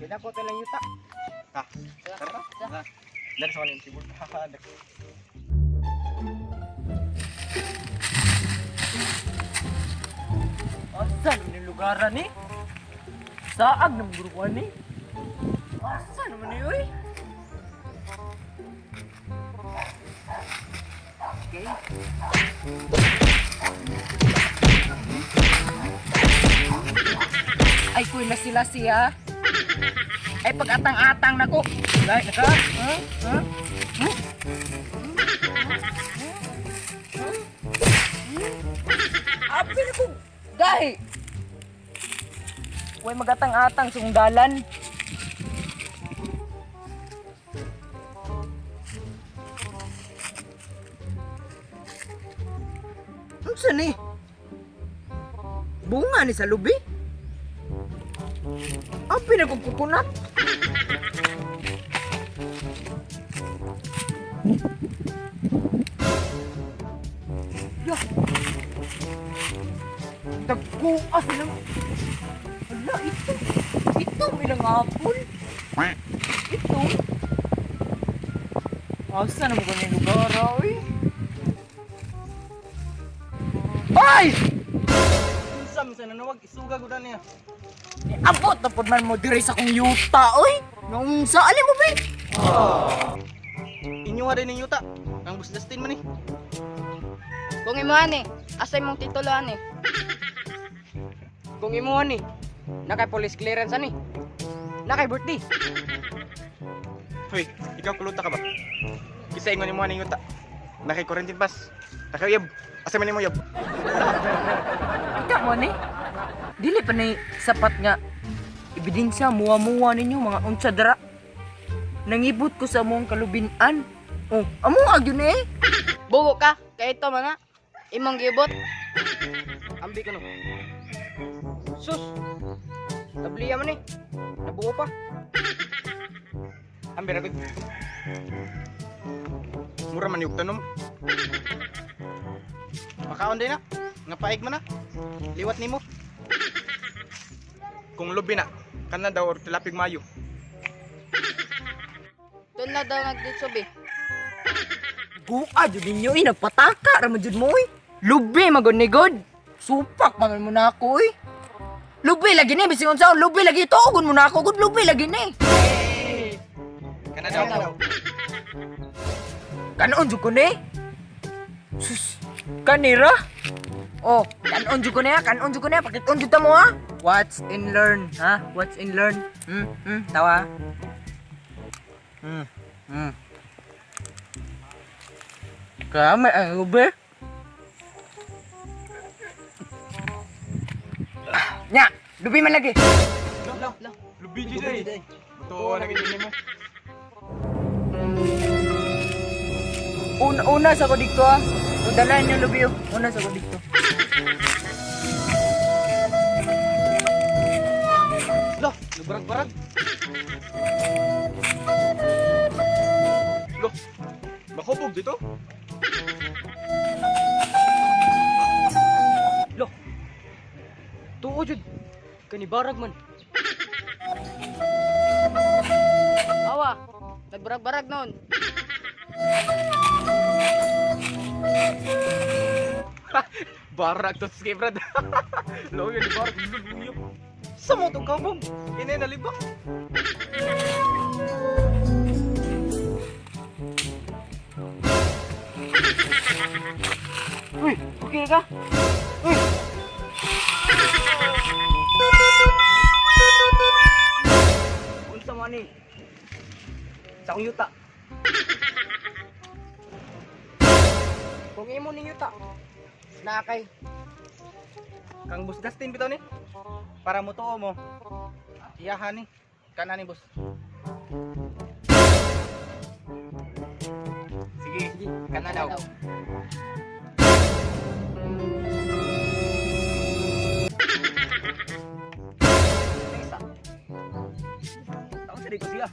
Gidako to lang yuta. Ha. Tara. Tara. Dali sa kanin keyboard. Ha. Asa naman yung lugaran ni? Saag na mga ni? Asa naman ni oy? Okay. Ay, kuy na sila siya. Ay, pag-atang-atang na ko. Dahil na ka? Ha? Ha? Huh? Abi na ko. Gahi. Huwag magatang-atang sungdalan. Unsa ni? Bunga ni sa lubi? Ang pinagkukunat. Ya. Tagkuas lang. Ala, ito. Ito, ilang apple. Ito. Asa naman ganyan lugar, oy? Ay! Unsa man sa nanawag isuga gud niya. Abot na pod man mo diri sa kong yuta, oy! Nung sa alin mo, be? Inyo ha din ning yuta. Ang Boss Dustin man ni. Kung imo ani, asay mong titulo ani. Kung imo ani, nakay police clearance ani. Nakay birthday. Hoy, ikaw kuluta ka ba? Kisa ingon nimo aning yuta. Nakay quarantine pass. Nakay uyab. Asa man nimo uyab? Kita mo ni. Dili pa ni sapat nga ebidensya muwa-muwa ninyo mga unsa dara. Nangibot ko sa among kalubinan. Oh, amo agyon eh. Bugo ka, kay ito man na. Imong gibot. Ambi ko no. Sus. Tabliya man eh. Nabuo pa. Ambi ra gud. Mura man yung tanom. Makaon din na. Nga paig man na. Liwat nimo. Kung lubi na, kana daw or tilapig mayo. Doon na daw nagditsobi. Buka jud ninyo eh, nagpataka ra man jud mo eh. Lubi magod ni God. Supak man mo na ako eh. Lubi lagi ni bising unsa lubi lagi tuogon mo na ako gud lubi lagi ni. Kana daw. Kanon jud ko ni. Sus, kanira. Oh, kanon jud ko niya, kanon jud ko niya, pakiton jud ta mo ha. What's in learn, ha? What's in learn? Tawa. Kame ang ube. Nya, lubi man lagi. Lubi jud eh. Buto na gid nimo. Una sa ko dito ah. Udalain yung lubi oh. Una sa ko dito. Loh, lubarag-barag. Loh, makubog dito? Loh. Tuo jud. Kanibarag man. Awa, nagbarag-barag noon. Barag to sa brad. Loh, yun barag. Sa mo to kabog? Inay nalibak. Uy, okay ka? Uy. Unsa man ni? Sa akong yuta. Kung imo ning yuta, naa kay Kang Boss Dustin bitaw ni. Para mo tuo mo. Iyahan ni. Kana ni boss. Sige, kana daw. Isa. Taon sa ko siya.